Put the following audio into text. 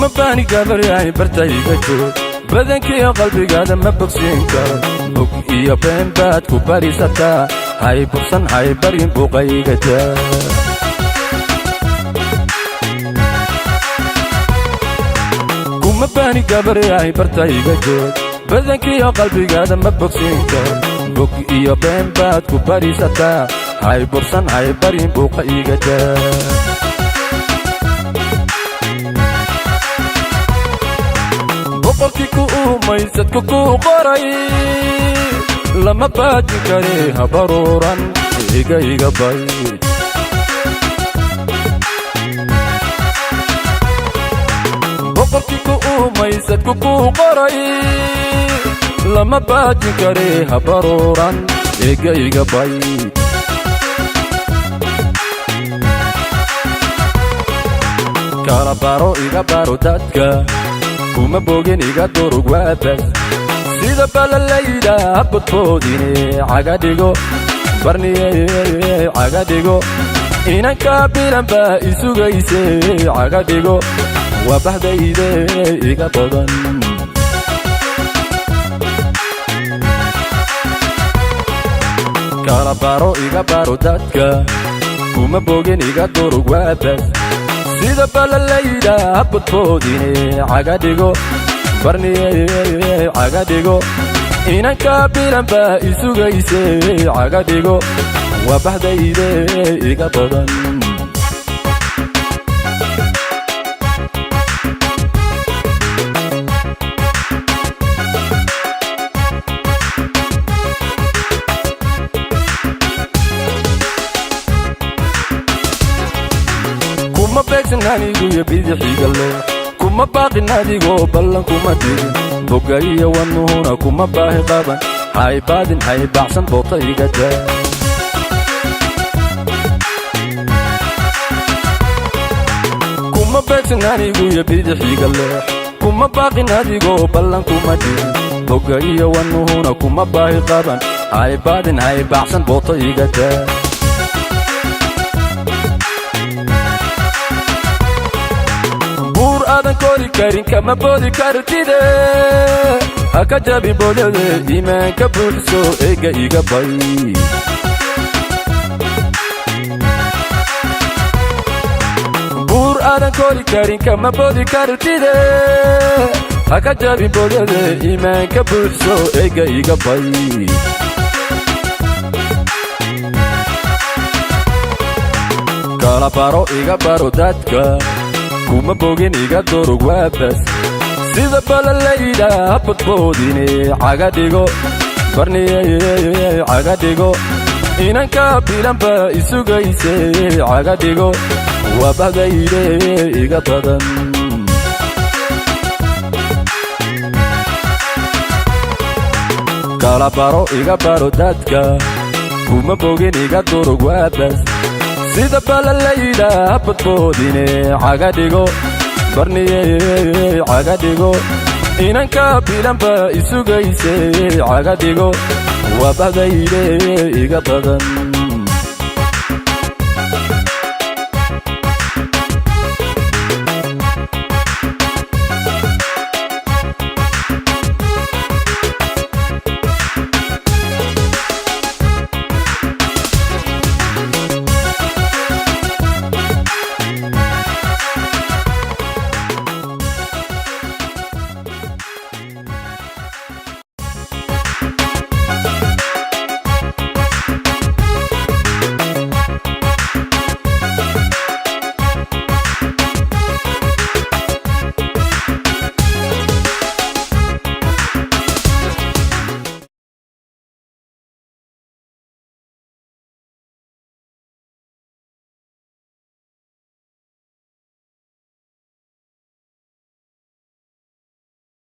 Kuma baani gabaryahay, bartayga joog. Badankiiyo qalbigaada ma bogsiin karo, bog iyo been baad ku barisataa. Hay bursan, hay baryin, buuqayga jaa. Kuma baani gabaryahay, bartayga joog. Badankiiyo qalbigaada ma bogsiin karo, bog iyo been baad ku barisataa. Hay bursan, hay baryin, buuqa iga jaa. Boqorkii ku uumaysadku kuu qoray lama baajin kare, habaruuran, iga iga bay. Boqorkii ku uumaysadku kuu qoray lama baajin kare, habaruuran, iga iga bay. Kala baro, iga baro dadka, kuma bogin, iga durug, waabas. Sida balalayda habadboodine, caga dhigo barniye, caga dhigo. Inanka bilan baa isugayse, caga dhigo, waa bahdayde iga badan. Kala baro, iga baro dadka, kuma bogin, iga durug, waabas. Sida balalayda habadboodine, caga dhigo barniye, caga dhigo. Inanka bilan baa isugayse, caga dhigo, waa bahdayde iga badan. Kuma beegsan aniguyo bidixiga leh, kuma baaqin adigoo ballan kuma digin, boga iyo wanuhuna kuma baahi qaban. Hay baadin, hay baacsan, boota iga daa. Kuma beegsan aniguyo bidixiga leh, kuma baaqin adigoo ballan kuma digin, boga iyo wanuhuna kuma baahi qaban. Hay baadin, hay baacsan, boota iga daa. Buur aadan kori karin kama boodi kartide, ha ka jabin boodade, iimaanka buuxso, eega iga bay. Buur aadan kori karin kama boodi kartide, ha ka jabin boodade, iimaanka buuxso, eega iga bay. Kala baro, iga baro dadka, kuma bogin, iga durug, waabas. Sida balalayda habadboodine, caga dhigo barniye, caga dhigo. Inanka bilan baa isugayse, caga dhigo, waa bahdayde iga badan. Kala baro, iga baro dadka, kuma bogin, iga durug, waabas. Sida balalayda habadboodine, caga dhigo barniye, caga dhigo. Inanka bilan baa isugayse, caga dhigo, waa bahdayde iga badan.